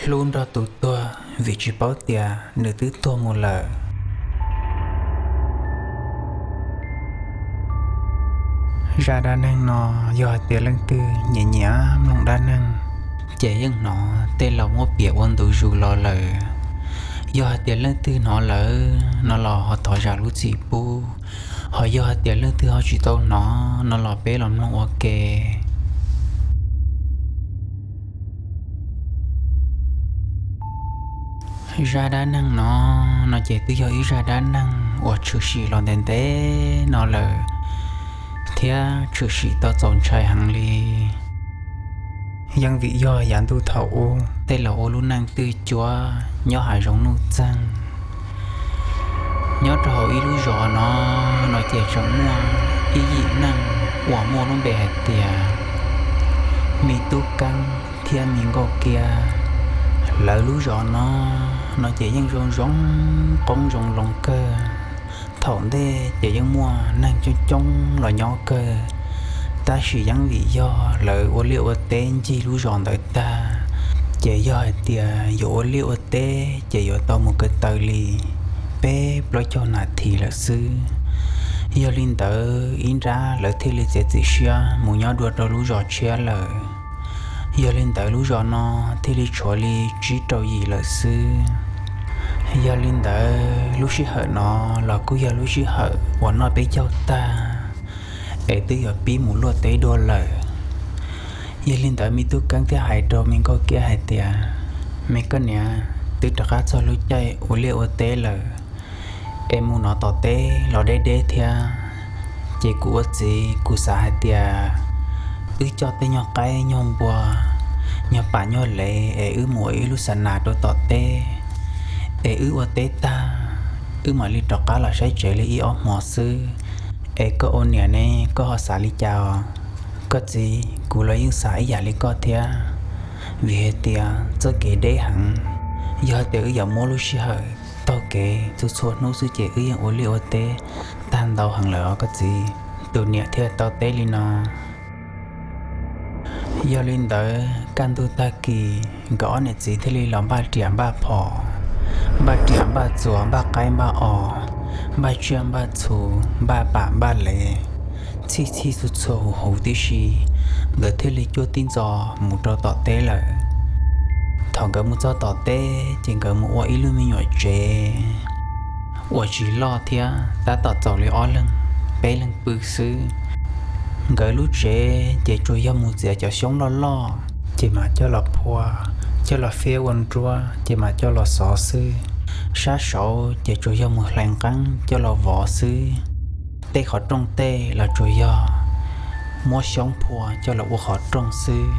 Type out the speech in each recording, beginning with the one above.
Hlub nrog tus tuag vim tsis paub tias nws twb tuag mus lawm. Zaj dab neeg no yog hais tias leej twg nyiam nyiam mloog dab neeg, ces yeej hnov tej laus muab piav ua ntu zus los lawm. Yog hais tias leej twg hnov lawm no los ho thov zam lub txim pub, ho yog hais tias leej twg ho tsis tau hnov no los peb los mloog ua ke. Zaj dab neeg no, no ces twb yog ib zaj dab neeg uas tshwm sim los ntev ntev no lawm, thiab tshwm sim tau txaus ntshai heev li. Yeej vim yog yav ntuj thaum ub tej laus ua lub neej twj cuab nyob hav zoov nuj txeeg. Nyob rau hauv ib lub zos no, no ces tseem muaj ib yim neeg uas muaj lub npe hais tias Me Tub Keeb thiab Me Nkauj Kiab. Lawv lub zos no, no ces yeej zoo zoo qoob zoo loo kawg. Thaum ntej ces yeej muaj neeg coob coob los nyob kawg, tab sis yeej vim yog lawv ua liaj ua teb ncig lub zos ntawd tag, ces yog hais tias yuav ua liaj ua teb ces yuav tau mus ko taw li peb plaub caug nas this lawm xwb. Yog li ntawd ib nrab lawv thiaj li txiav txim siab mus nyob dua rau lub zos tshiab lawm. Yog li ntawd lub zos no thiaj li tshuav li tsib rau yim lawm xwb. Yog li ntawd lub sij hawm no los kuj yog lub sij hawm uas noj peb caug tag, es twb yuav pib mus luaj teb dua lawm. Yog li ntawd Me Tub Keeb thiaj hais rau Me Nkauj Kiab hais tias, Me koj niam, twb rov qab txog lub caij ua liaj ua teb lawm, es mus no tom teb los deb deb thiab, ces kuv ua txiv kuv xav hais tias wb coj tej nyuag qaib nyuag npua, nyuag pam nyuag lev es wb mus ua ib lub xa nas rau tom teb, es wb ua teb tag, wb mam li rov qab los saib tsev li ib ob hmo xwb. Es koj ua niam ne, koj ho xav li cas os? Koj txiv, kuv los yeej xav ib yam li koj thiab, vim hais tias txoj kev deb heev, yog tias wb yuav muab lub sij hawm taug kev txhua txhua hnub xwb ces wb yeej ua liaj ua teb tag ntau heev lawm os koj txiv. Tus niam thiaj tau teb li no. Yog li ntawd kaj ntug tag kis nkawd ob niam txiv thiaj li los npaj riam npaj phom, npaj riam npaj txuas, npaj qaib npaj os, npaj tsiaj npaj txhu, npaj pam npaj lev, txhij txhij txhua txhua huv huv tib si, nkawd thiaj li cuaj tib ntxo mus rau tom teb lawm. Thaum nkawd mus txog tom teb ces nkawd mus ua ib lub me nyuam tsev uas tsis loj thiab, tab tom txaus li ob leeg peb leeg pw xwb. Nkawd lub tsev ces tsuas yog mus txiav cov xyoob loj loj ces mam coj los phua, coj los fiab ua nruab ces mam coj los xov xwb. Sab saud ces tsuas yog mus hlais nqeeb coj los vov xwb. Tej qhov rooj tej los tsuas yog muab xyoob phua coj los ua qhov rooj xwb.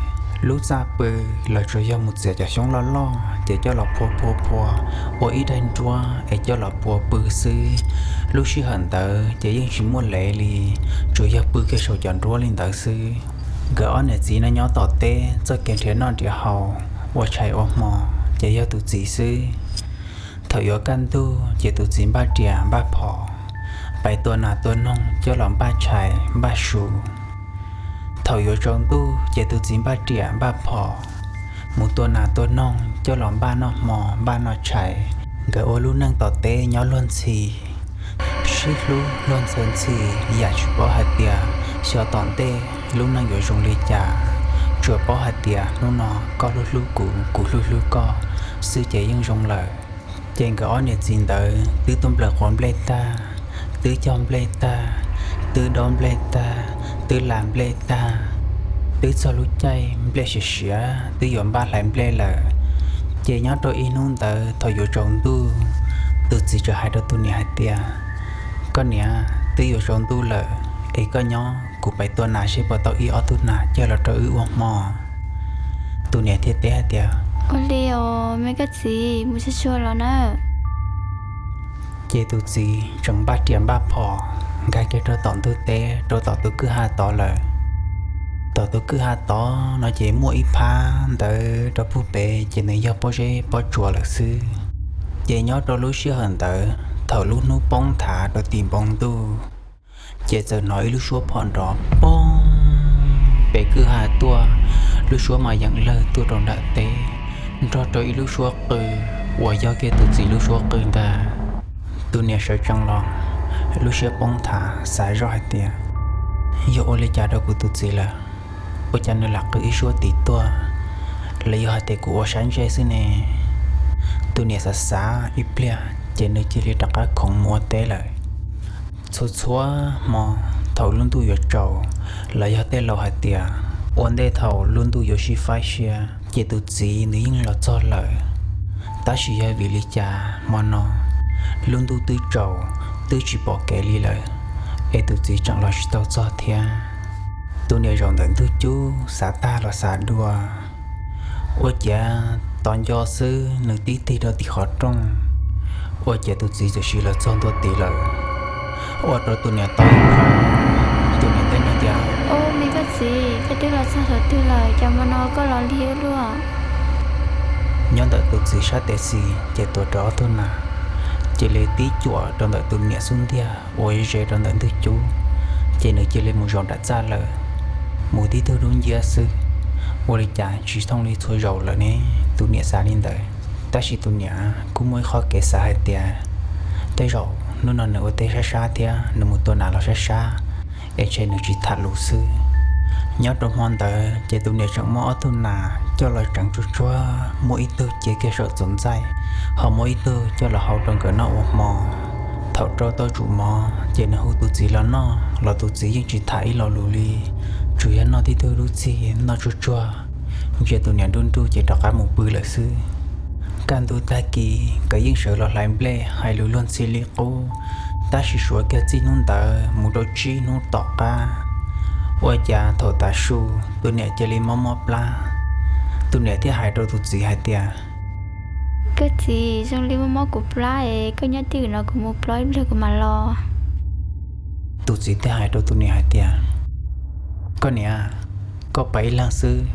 Lub txaj pw los tsuas yog mus txiav cov xyoob loj loj ces coj los phua phua phua ua ib daim nruab es coj los phua pw xwb. Lub sij hawm ntawd ces yeej tsis muaj lev li, tsuas yog pw kiag saum cov nruab li ntawd xwb. Nkawd ob niam txiv no nyob tom teb txoj kev nrhiav noj nrhiav haus, ua tshais ua hmo ces yog tus txiv xwb. Thaum yuav kaj ntug ces tus txiv npaj riam npaj phom, pais tua nas tua noog coj los npaj tshais npaj su. Thaum yuav tsaus ntuj ces tus txiv npaj riam npaj phom, mus tua nas tua noog coj los npaj noj hmo npaj noj tshais. Nkawd ua lub neej tom teb nyob luag ntxhi, sib hlub luag ntxhi ntxhi, yam tsis paub hais tias xyov tom ntej lub neej yuav zoo li cas, tsuas paub hais tias hnub no koj hlub hlub kuv, kuv hlub hlub koj xwb ces yeej zoo lawm. Ces nkawd ob niam txiv ntawd twb tuaj nplawm quav nplej tag, twb cog nplej tag, twb dob nplej tag, twb la nplej tag, twb txog lub caij nplej siav siav twb yuav npaj hlais nplej lawm. Ces nyob rau ib hnub ntawd thaum yuav tsaus ntuj, tus txiv txawm hais rau tus niam hais tias, Koj niam, twb yuav tsaus ntuj lawm, es koj nyob kuv pais tua nas seb puas tau ib ob tug nas coj los rau wb ua hmo. Tus niam thiaj teb hais tias, Ua li os me koj txiv, mus tsuag tsuag los nawb. Ces tus txiv tseem npaj riam npaj phom nkag kiag rau tom ntug teb rau tom tus kwj ha tod lawm. Tom tus kwj ha tod no ces muaj ib phab ntawd rau puag pem ces nws yog pob zeb pob tsuas lawm xwb. Ces nyob rau lub sij hawm ntawd thaum lub hnub poob nthav rau tim npoo ntuj, ces txawm hnov ib lub suab phom nrov poob pem kwj ha tuaj. Lub suab mas yeem lawg tuaj rau nram teb, nrog rau ib lub suab qw uas yog kiag tus txiv lub suab qw ntag. Tus niam sawv tsees los, lub siab poob nthav xav zoj hais tias, yog ua li cas rau kuv tus txiv lawm? Ua cas nws lam qw ib suab tid tuaj? Los yog hais tias kuv ua sab ntsej xwb ne? Tus niam xav xav ib pliag ces nws cia li rov qab khoov mus ua teb lawm. Txhua txhua hmo thaum lub ntuj yuav tsaus, los yog tej laus hais tias ua ntej thaum lub ntuj yuav sib faib siab, ces tus txiv nws yeej los txog lawm. Tab sis yog vim li cas hmo no lub ntuj twb tsaus, twb tsis pom kev li lawm, es tus txiv tseem los tsis tau txog thiab? Tus niam zaum ntawm ntug cub xav tag los xav dua, ua ciav tos nco xwb nws tib tig rau tim qhov rooj, ua ciav tus txiv txawm sim los txog ntua tid lawm. Ua rau tus niam tau ib pab, tus niam teb nws tias, Ub, me koj txiv, koj twb los txog thaum twg lawm, cas hmo no koj los lig ua luaj? Nyob ntawm tus txiv sab tes xis ces tuav rawv ob tug nas, cia li tib cuam rau ntawm tus niam xub ntiag uas ze rau ntawm ntug cub, ces nws cia li mus zaum nram txaj lawm, mus tib tug dub nciab xwb. Ua li cas tsis thooj li txhua zaus lawm ne? Tus niam xav li ntawd, tab sis tus niam kuj muaj ib qho kev xav hais tias, tej zaum hnub no nws ua teb sab sab thiab nws mus tua nas los sab sab, es ntshe nws tsis tham lus xwb. Nyob rau hmo ntawd ces tus niam tseem muab ob tug nas coj los tseev tsuag tsuag, muab ib tug cia kiag saum txuas ntxaij, ho muab ib tug coj los hau rau nkawd noj ua hmo. Thaum rau tau tsum mov ces nws hu tus txiv los noj los tus txiv yeej tsis tham ib lo lus li, tsuas yog noj tib tug dub txig noj tsuag tsuag, ntsia tus niam nruj nruj ces rov qab mus pw lawm xwb. Kaj ntug tag kis nkawd yeej sawv los hlais nplej hais lus luag ntxhi li qub, tab sis suav kiag txij hnub ntawd mus rau tsib hnub tom qab, ua cas thaum tav su tus niam cia li mob mob plab. Tus niam thiaj hais rau tus txiv hais tias, Koj txiv, zoo li mob mob kuv plab es koj nyob twj ywm no kuv mus plob ib pliag kuv mam los. Tus txiv thiaj hais rau tus niam hais tias, Koj niam, koj pais ib leeg xwb,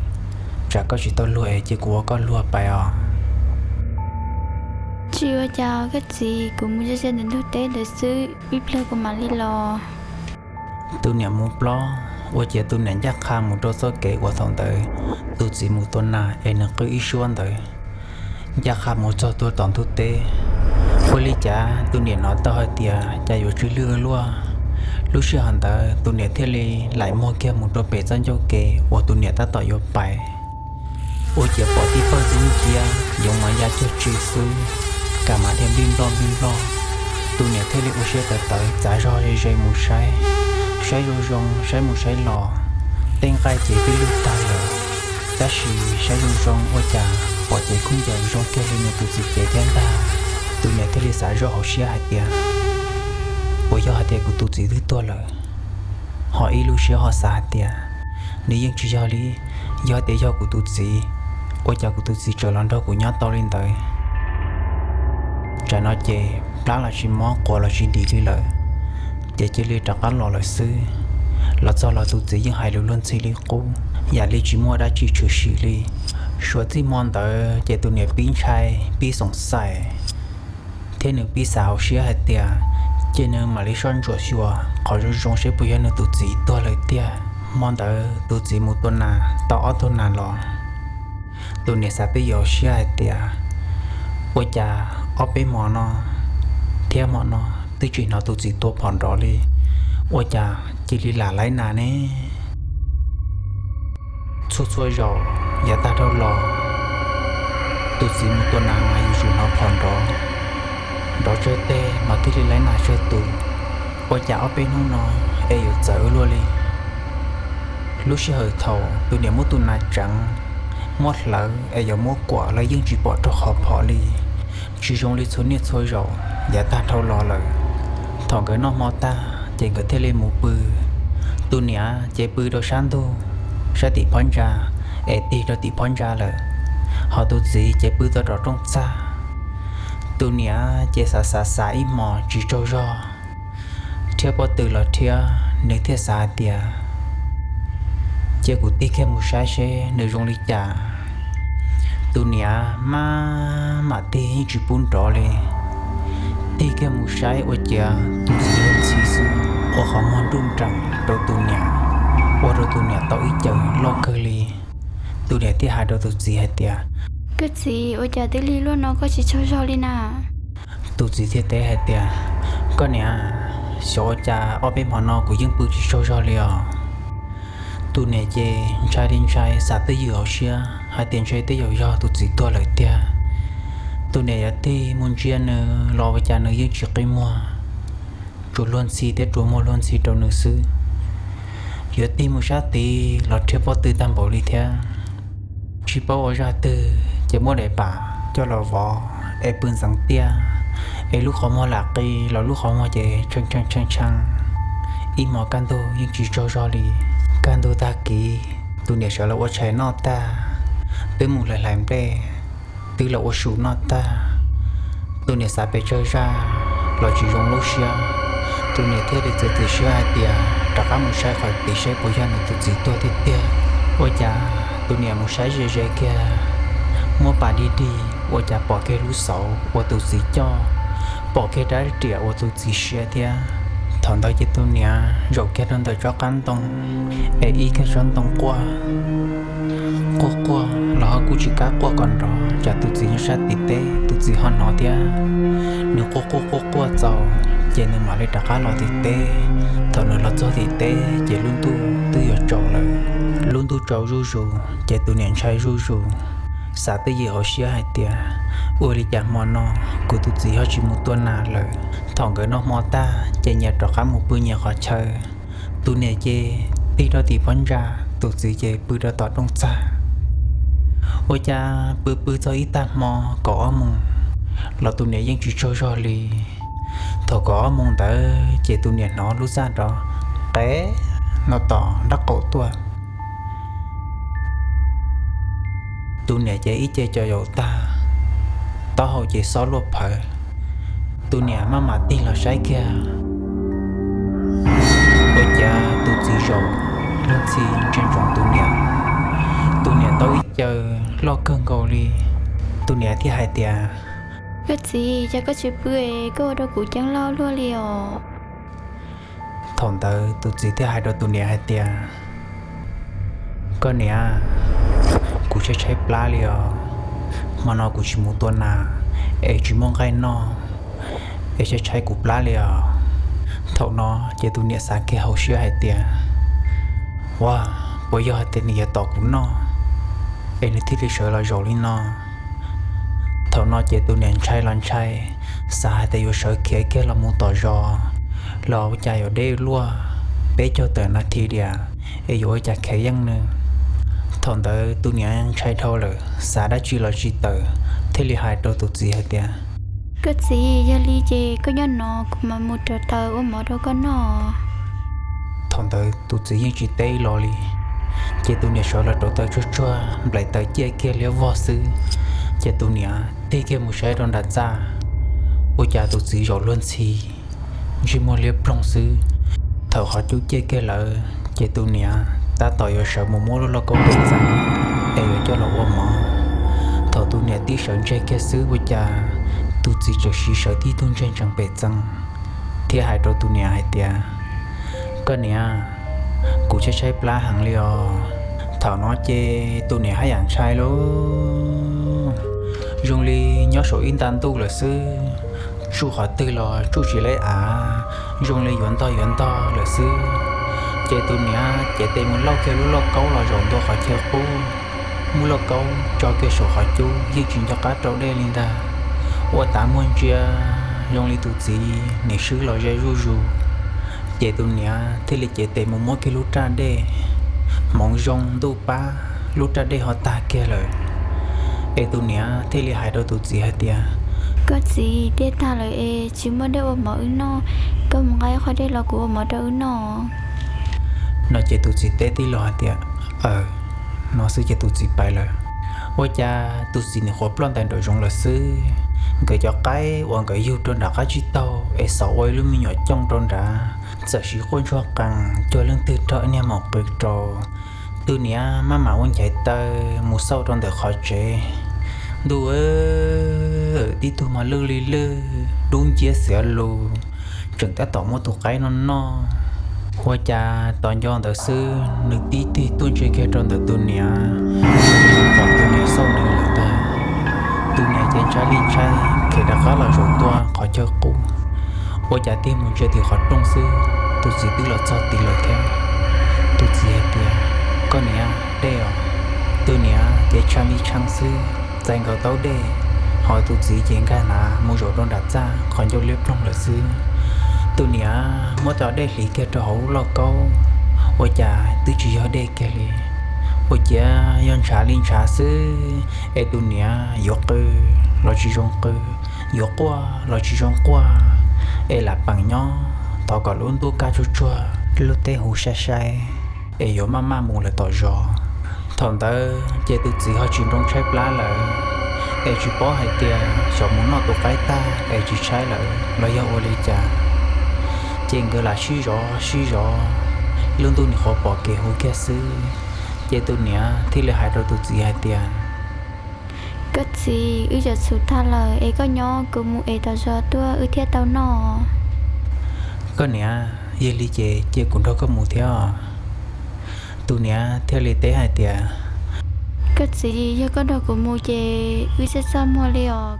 tsam koj tsis tau luag es cia kuv ua koj luag pais os. Tsis ua cas koj txiv, kuv mus ze ze ntawm ntug teb ntawd xwb, ib pliag kuv mam li los. Tus niam mus plob, ua ciav tus niam ncaj qha mus rau txoj kev uas thaum ntawd tus txiv mus tua nas es nws qw ib suab ntawd, ncaj qha mus txog tua tom ntug teb. Ua li cas tus niam hnov tau hais tias cas yuav tsw lwj ua luaj. Lub sij hawm ntawd tus niam thiaj li laim muag kiag mus rau pem txoj ncauj ke uas tus niam tab tom yuav pais. Ua ciav pom tib pawg dub nciab yoov mas ya cuag tsi xwb, kam mas dhia nplij nploj nplij nploj. Tus niam thiaj li ua siab tawv tawv txav zog ze ze mus saib, saib zoo zoo saib mus saib los, tej nqaij ces twb lwj tag lawm, tab sis saib zoo zoo ua cas pom cev khaub ncaws zoo kiag li nws tus txiv cev thiab ntag. Tus niam thiaj li xav zoj hauv siab hais tias, puas yog hais tias kuv tus txiv twb tuag lawm? Ho ib lub siab ho xav hais tias, nws yeej tsis yog li, yog tias yog kuv tus txiv, ua cas kuv tus txiv tseem los nrog kuv nyob tau li ntawd? Tsam no ces plab los tsis mob quav los tsis dim li lawm, ces cia li rov qab los lawm xwb. Los txog los tus txiv yeej hais lus luag ntxhi li qub, yam li tsis muaj dab tsi tshwm sim li. Suav txij hmo ntawd ces tus niam pib ntshai pib xoom xais, thiab nws pib xav hauv siab hais tias, cia nws mam li soj ntsuam xyuas qhov zoo zoo seb puas yog nws tus txiv tuag lawm tiag. Hmo ntawd tus txiv mus tua nas tau ob tug nas los, tus niam xav pib yuav siab hais tias, ua cas ob peb hmo no thiab hmo no twb tsis hnov tus txiv tua phom nrov li, ua cas cia li lam laib nas ne? Txhua txhua zaus yav tag dhau los, tus txiv mus tua nas mas yuav tsum hnov phom nrov, nrov tsawg teg mas thiaj li laib nas tsawg tus. Ua cas ob peb hnub no es yuav txawv ua luaj li? Lub sij hawm thaum tus niam muab tus nas tseev, muab hlawv es yuav muab kuam los yeej tsis pom rau qhov phom li, tsis zoo li txhua niaj txhua zaus yav tag dhau los lawm. Thaum nkawd noj hmo tag ces nkawd thiaj li mus pw. Tus niam ces pw rau sab ntug, sab tim phab ntsa, es tig rau tim phab ntsa lawm, ho tus txiv ces pw tau rau rooj txaj. Tus niam ces xav xav xav ib hmos tsis tsaug zog, rhiab pob tw los rhiab, nws thiaj xav hais tias, cia kuv tig kiag mus saib seb nws zoo li cas. Tus niam maj mam tig yeej tsis pub nrov li, tig kiag mus saib ua ciav tus txiv ntxhi xwb, ua qhov muag nruj nreem rau tus niam, ua rau tus niam tau ib cawm loj kawg li. Tus niam thiaj hais rau tus txiv hais tias, Koj txiv, ua cas twb lig luaj no koj tsis tsaug zog li na? Tus txiv thiaj teb hais tias, koj niam, xyov ua cas ob peb hmo no kuv yeej pw tsis tsaug zog li os. Tus niam ces ntshai li ntshai, xav twj ywm hauv siab hais tias ntshe tej zaum yog tus txiv tuag lawm tiag. Tus niam yuav tig mus ntsia nws los ua cas nws yeej tsis qi muag, tsuas luag ntxhi thiab tsuas muag luag ntxhi rau nws xwb. Yuav tig mus sab tid los rhiab pob tw tag npaum li thiab. Tsis paub ua zaj twg ces muab daim pam coj los vov es pw ntxeev tiaj, es lub qhov muag lam qi los lub qhov muag ces tshee tshee tshee tshee. Ib hmo kaj ntug yeej tsis tsaug zog li. Kaj ntug tag kis tus niam sawv los ua tshais noj tag, twb mus hlais hlais nplej, twb los ua su noj tag. Tus niam xav pes tsawg zaj los tsis zoo lub siab. Tus niam thiaj li txiav txim siab hais tias rov qab mus saib qhov tid seb puas yog nws tus txiv tuag tiag tiag. Ua cas tus niam mus saib ze ze kiag, muab pas dig dig ua cas pom kiag lub xauv uas tus txiv coj, pom kiag rab riam uas tus txiv siav thiab. Thaum ntawd ces tus niam zaum kiag rau ntawm tsob qab ntoo es ib kiag tsob ntoo quaj. Quaj quaj los ho kuj tsis kam quaj kom nrov tsam tus txiv nyob sab tim teb tus txiv ho hnov thiab. Nws quaj quaj quaj quaj txaus ces nws mam li rov qab los tim teb. Thaum nws los txog tim teb ces lub ntuj twb yuav tsaus lawm. Lub ntuj tsaus zuj zus ces tus niam ntshai zuj zus, xav twj ywm hauv siab hais tias, ua li cas hmo no kuv tus txiv ho tsis mus tua nas lawm? Thaum nkawd noj hmo tag ces nyias rov qab mus pw nyias qhov chaw. Tus niam ces tig rau tim phab ntsa, tus txiv ces pw rau tom rooj txag. Ua cas pw pw txog ib tag hmo kaum ob moos los tus niam yeej tsis tsaug zog li. Thaum kaum ob moos ntawd ces tus niam hnov lub txaj nrov qev no tom nraub qaum tuaj. Tus niam ces ib ce co yaum tag, taub hau ces xob luaj phawv. Tus niam maj mam tig los saib kiag, ua cas tus txiv zaum luag ntxhi ntsia ntsoov tus niam. Tus niam tau ib caw loj kawg nkaus li. Tus niam thiaj hais tias, koj txiv, cas koj tsis pw, koj ua rau kuv ceeb loj luaj li os. Thaum ntawd tus txiv thiaj hais rau tus niam hais tias, koj niam, kuv tshaib tshaib plab li os. Hmo no kuv tsis mus tua nas es tsis muaj nqaij noj es tshaib tshaib kuv plab li os. Thaum no ces tus niam xav kiag hauv siab hais tias, ua, puas yog hais tias nws yuav tom kuv noj es nws thiaj li sawv los zaum li no? Thaum no ces tus niam ntshai los ntshai, xav hais tias yuav sawv khiav kiag los mus tom zos los ua cas yuav deb luaj peb caug tawm nas this diam es yuav ua cas khiav yeej nws. Thaum ntawd tus niam ntshai dhau lawm, xav dab tsi los tsis tawm, thiaj li hais rau tus txiv hais tias, koj txiv, yog li ces koj nyob no kuv mam mus rauv taws ua mov rau koj noj. Thaum ntawd tus txiv yeej tsis teb los li. Ces tus niam sawv los rauv taws tsuag tsuag, nplaim taws ciaj kiag liab vog xwb, ces tus niam tig kiag mus saib rau nram txaj, ua cas tus txiv zaum luag ntxhi, ntsej muag liab ploog xwb. Thaum qhov cub ciaj kiag lawm ces tus niam tab tom yuav sawv mus muab lub lauj kaub pem txee es yuav coj los ua mov. Thaum tus niam tib sawv ntseg kiag xwb ua cas tus txiv txawm siv sawv tib tug ntseg ntsees pem txee thiab hais rau tus niam hais tias, koj niam, kuv tshaib tshaib plab heev li os. Thaum no ces tus niam haj yam ntshai lauj, zoo li nyob saum ib nta ntuj lawm xwb, tsuj qhov twg los tsuj tsis leb av, zoo li yuav ntog yuav ntog lawm xwb. Ces tus niam cev tes mus lauj kiag lub lauj kaub los zaum ntua qhov chaw qub, muab lauj kaub tso kiag saum qhov cub yeej tsis nco qab rau dej li ntag. Ua tav muag ntsia zoo li tus txiv nim swb los ze zuj zus. Ces tus niam thiaj li cev tes mus muab kiag lub raj dej. Hmoov zoo ntuj pab, lub raj dej ho tag kiag lawm. Es tus niam thiaj li hais rau tus txiv hais tias, koj txiv, dej tag lawm es tsis muaj dej ua mov wb noj, koj mus nqa ib qho dej los kuv ua mov rau wb noj. No ces tus txiv teb tib lo hais tias, aw. No xwb ces tus txiv pais lawm. Ua cas tus txiv nim qhuav ploj ntais nraum zoov lawm xwb, nkawd cov qaib uas nkawd yug rau nram qab tsib taug es xov ua ib lub me nyuam cooj rau nrad txawm siv quaj ntsuag qees cuag leej twg raug ib niag maum qw rau. Tus niam maj mam ua nchaiv taw mus xauj rau ntawm qhov tsev. Ntuj, tib tug mas lwj li lwj dub nciab xiav lus, tseem tab tom muab tus qaib noj noj. Ua cas tos nco ntawd xwb nws tib tig tuaj ntsia kiag rau ntawm tus niam, pom tus niam xauj nws lawm ntag. ces ntshai li ntshai khiav rov qab los zaum tuaj qhov chaw qub. Ua cas tig mus ntsia tim qhov rooj xwb, tus txiv twb los txog tid lawm thiab. Tus txiv hais tias, koj niam, dej os. Tus niam ces tshee li tshee xwb, txais nkaus taub dej, ho tus txiv ces nkag hnav mus zaum rau nram txaj qhov ncauj liab ploog lawm xwb. Tus niam muab cov dej hliv kiag rau hauv lub lauj kaub, ua cas twb tsis yog dej kiag li. Ua ciav yog ntshav li ntshav xwb, es tus niam yuav qw los tsis zoo qw, yuav quaj los tsis zoo quaj, es lam peem nyob thov kom lub ntuj kaj tsuag tsuag, lub teb huv sai sai, es yuav maj maj mus lawm tom zos. Thaum ntawd ces tus txiv ho tsis nroo tshaib plab lawm, es tsis paub hais tias xyov mus noj tus qaib tag es tsis tshaib lawm los yog ua li cas. Ces nkawd lam sib zov sib zov, lub ntuj nyuam qhuav pom kev huv kiag xwb, ces tus niam thiaj li hais rau tus txiv hais tias, koj txiv, wb zov txhuv tag lawm es koj nyob, kuv mus es tom zos tuaj wb thiaj tau noj. Koj niam, yog li ces cia kuv nrog koj mus thiab. Tus niam thiaj li teb hais tias, koj txiv, yog koj nrog kuv mus ces wb txaj txaj muag li os,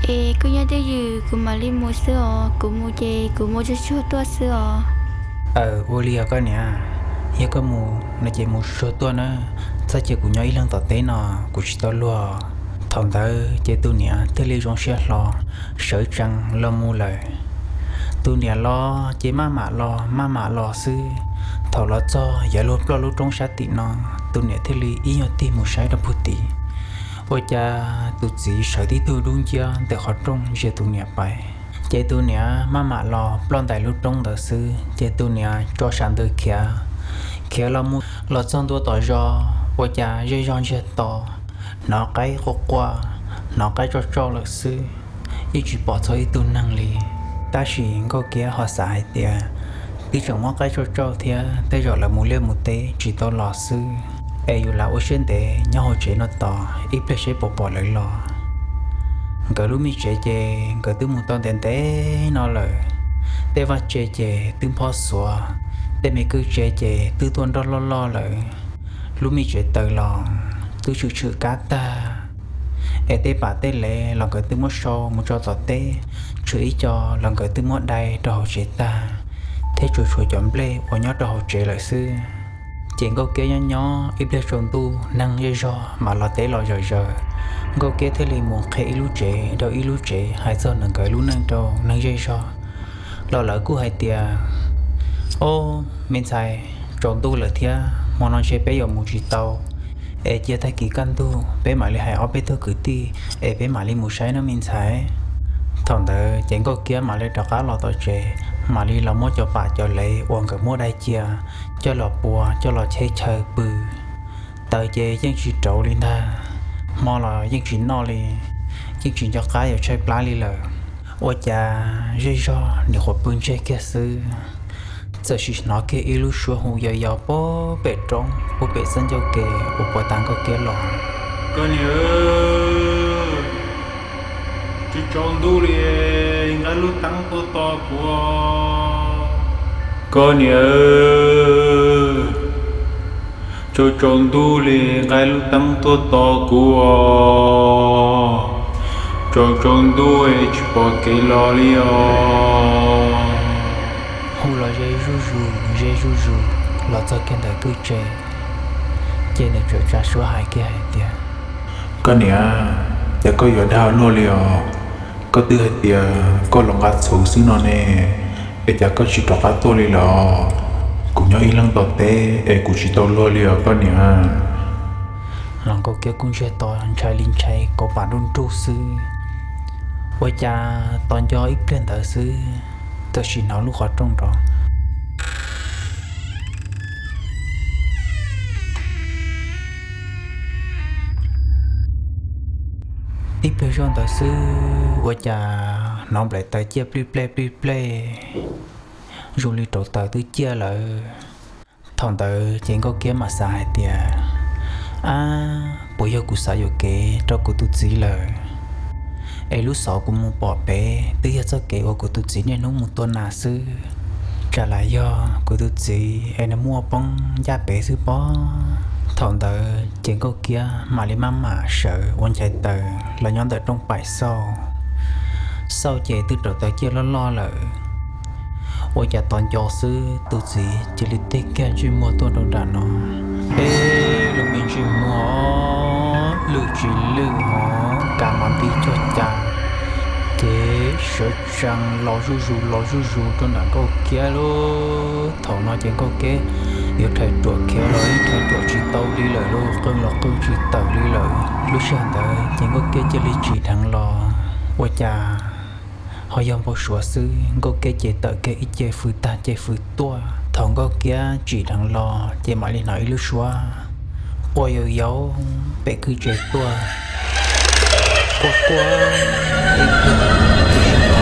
es koj nyob twj ywm kuv mam li mus xwb os, kuv mus ces kuv mus tsuag tsuag tuaj xwb os. Aw, ua li os koj niam, yog koj mus no ces mus tsuag tsuag tuaj na, txhob cia kuv nyob ib leeg tom teb no, kuv tsis tau luag. Thaum ntawd ces tus niam thiaj li zoo siab hlo, sawv tsees los mus lawm. Tus niam los ces maj mam los maj mam los xwb. Thaum los txog yav luag ploj lub roob sab tim no, tus niam thiaj li ib nyuag tig mus saib rau puag tim, ua cas tus txiv sawv tib tug dub nciab ntawm qhov rooj ntsia tus niam pais. Ces tus niam maj mam los ploj ntais lub roob ntawd xwb, ces tus niam tso sam ntws khiav, khiav los mus los txog ntua tom zos, ua cas zej zog ntsiag to, hnov qaib quaj quaj, hnov qaib tsauj tsauj lawm xwb, yeej tsis pom txog ib tug neeg li. Tab sis Nkauj Kiab ho xav hais tias twb tseem muab qaib tsauj tsauj thiab, tej zaum lawv mus liaj mus teb tsis tau los xwb, es yus lam ua siab ntev nyob hauv tsev no tos ib pliag seb puas pom lawv los. Nkawd lub me tsev ces nkawd twb mus tau ntev ntev no lawm. Tej vaj tse ces twb nphob xuav, tej me kwj tse ces twb tuaj nroj loj loj lawm. Lub me tsev taws los twb tshwm tshwm kab tag, es tej pam tej lev los nkawd twb muab sau mus tso tom teb, tshuav ib co los nkawd twb muab dai rau hauv tsev tag, thiab tsuas tshuav cov nplej uas nyob rau hauv tsev lawm xwb. Ces Nkauj Kiab nyob nyob ib pliag tsaus ntuj neeg zej zog mam los teb los zaws zaws. Nkauj Kiab thiaj li mus qhia ib lub tsev rau ib lub tsev hais txog nkawd lub neej rau neeg zej zog. Los lawv kuj hais tias, ob, me ntxhais, tsaus ntuj lawm thiab, hmo no ntshe peb yuav mus tsis tau, es cia tag kis kaj ntug peb mam li hais ob peb tug kwv tij es peb mam li mus saib nawb me ntxhais. Thaum ntawd ces Nkauj Kiab mam li rov qab los tom tsev, mam li los muab cov pam cov lev uas nkawd muab dai cia coj los pua, coj los cheb chaw pw. Taws ces yeej tsis rauv li ntag, hmo los yeej tsis noj li, yeej tsis nco qab yuav tshaib plab li lawm. Ua cas zej zog nyuam qhuav pw ntseg kiag xwb, txawm sim hnov kiag ib lub suab hu yau yau puag pem roob puag pem txoj ncauj ke uas puag ta Nkauj Kiab los. Koj niam, tsaus tsaus ntuj li, nqa lub teeb tuaj tos kuv. Koj niam, tsaus tsaus ntuj li, nqa lub teeb tuaj tos kuv os. Tsaus tsaus ntuj tsis pom kev los li os. Hu los ze zuj zus ze zuj zus los txog kiag ntawm kwj tse, ces nws txawm tsa suab hais kiag hais tias, koj niam, cas koj yuav dag luag li os? Koj twb hais tias koj los nqa txhuv xwb no ne, es cas koj tsis rov qab tuaj li los? Kuv nyob ib leeg tom teb es kuv tsis tau luag li os koj niam. Los Nkauj Kiab kuj ntsiag to ntshai li ntshai kauv pam nruj nruj xwb. Ua cas tos nco ib pliag ntawd xwb, txawm sim hnov lub qhov rooj nrov. Ib pliag zoj ntawd xwb ua cas hnov nplaim taws ciaj plij plej plij plej, zoo li rauv taws twb ciaj lawm. Thaum ntawd ces Nkauj Kiab mam xav hais tias, ab, puas yog kuv xav yuam kev rau kuv tus txiv lawm, es lub xov kuv mus pom pem twb yog txoj kev uas kuv tus txiv niaj hnub mus tua nas xwb. Tsam lam yog kuv tus txiv es nws muaj poob ncaj pem xwb pob. Thaum ntawd ces Nkauj Kiab mam li maj mam sawv ua nchais taws los nyob ntawm rooj paim xauj. Xauj ces twb rauv taws ciaj loj loj lawm, ua cas tos nco xwb tus txiv cia li tig kiag ntsej muag tuaj rau nram no. Peb lub me ntsej muag lwj tsis lwj hov, kav mas nti cuag cas, ces sawv tsees los zuj zus los zuj zus rau nram Nkauj Kiab lub. Thaum no ces Nkauj Kiab yuav rhais ruam khiav los yeej rhais ruam tsis tau li lawm, qw los qw tsis tawm li lawm. Lub sij hawm ntawd ces Nkauj Kiab cia li tsim dheev los, ua cas ho yog npau suav xwb, Nkauj Kiab ces tawm kiag ib ce fws tag ce fws tuaj. Thaum Nkauj Kiab tsim dheev los ces mam li hnov ib lub suab quaj yau yau pem kwj tse tuaj. Quaj quaj ib pliag ces sib tham,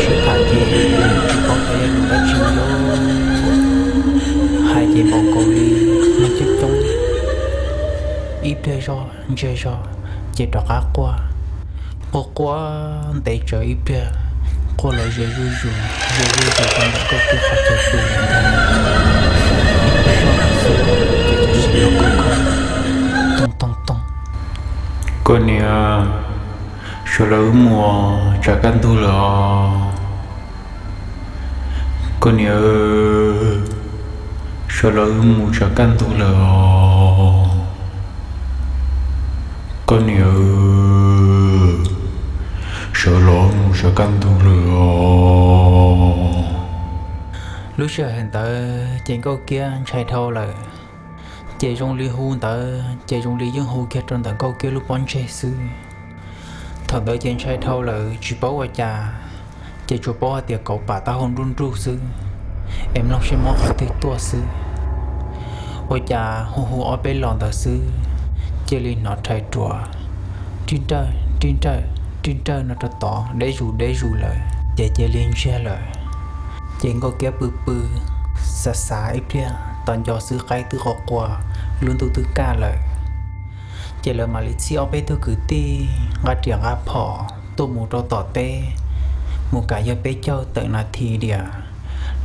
sib tham ces tsis paub tias yog dab tsi lawm. Hais ces npau nkaus li neeg coob coob, ib pliag zoj ntsiag zog ces rov qab quaj. Quaj quaj ntev tsawv ib pliag, quaj los ze zuj zus ze zuj zus rau ntawm Nkauj Kiab qhov chaw pw ntag. Ib pliag zoj xwb ces txawm sim los kho kho, toog toog toog. Koj niam, sawv los wb mus, tsam kaj ntug lawm os. Koj niam, sawv los wb mus, tsam kaj ntug lawm os. Koj niam, sawv los wb mus, tsam kaj ntug lawm os. Lub sij hawm ntawd ces Nkauj Kiab ntshai dhau lawm, ces zoo li hu ntawd ces zoo li yeej hu kiag rau ntawm Nkauj Kiab lub pob ntseg xwb. Thaum ntawd ces ntshai dhau lawm tsis paub ua cas, ces tsuas paub hais tias kauv pam taub hau nruj nruj xwb, es mloog seb mob qhov twg tuaj xwb. Ua cas hu hu ob peb los ntawd xwb, cia li hnov rhais ruam rib nrawj rib nrawj rib nrawj no rau tod deb zus deb zus lawm ces cia li ntsiag lawm. Ces Nkauj Kiab pw pw xav xav ib pliag tos nco xwb qaib twb qua qua, lub ntuj twb kaj lawm. Ces lawv mam li txhij ob peb tug kwv tij nqa riam nqa phom tuaj mus rau tom teb, mus kam yog peb caug tawm nas this diam.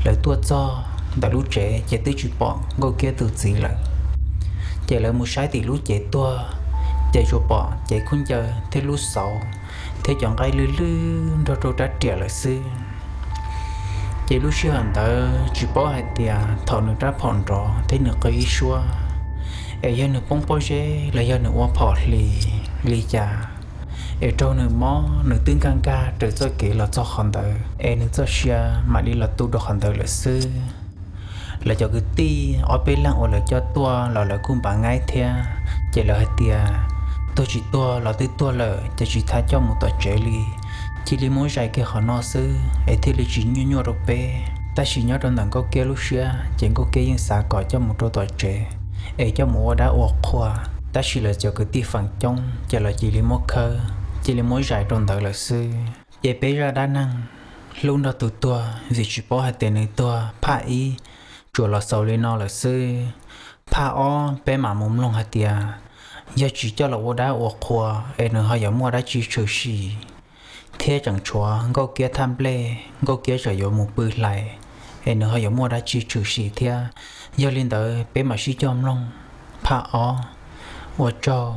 Lawv tuaj txog ntawm lub tsev ces twb tsis pom Nkauj Kiab tus txiv lawm. Ces lawv mus saib tim lub cev tuag, ces tsuas pom cev khaub ncaws thiab lub xauv thiab cov nqaij lwj lwj nrog rau rab riam lawm xwb. Ces lub sij hawm ntawd tsis paub hais tias thaum nws rab phom nrov thiab nws qw ib suab, es yog nws poob pob zeb los yog nws ua phom hlis li cas, es raug nws mob nws twb nkag nkag raws txoj kev los txog qhov ntawd es nws txoj sia mam li los tu rau qhov ntawd lawm xwb. Lawv cov kwv tij ob peb leeg uas lawv coj tuaj los lawv kuj npav ngaib thiab, ces lawv hais tias tuag tsis tuag los twb tuag lawm ces tsis txhob coj mus tom tsev li, cia li muab zais kiag qhov no xwb es thiaj li tsis nyuaj nyuaj rau peb. Tab sis nyob rau ntawm Nkauj Kiab lub siab ces Nkauj Kiab yeej xav kom coj mus rau tom tsev es coj mus ua dab ua qhua, tab sis lawv cov kwv tij feem coob ces lawv cia li muab khawb, cia li muab zais rau ntawd lawm xwb. Ces peb zaj dab neeg hlub nrog tus tuag vim tsis paub hais tias nws tuag phaj ib tsuas los xaus li no lawm xwb. Phaj ob peb mam mus mloog hais tias yog tsis coj los ua dab ua qhua es nws ho yuav muaj dab tsi tshwm sim, thiab tseem tshuav Nkauj Kiab thaj nplej, Nkauj Kiab tseem yuav mus pw hlais es nws ho yuav muaj dab tsi tshwm sim thiab. Yog li ntawd peb mam sib cog mloog phaj ob. Ua tsaug.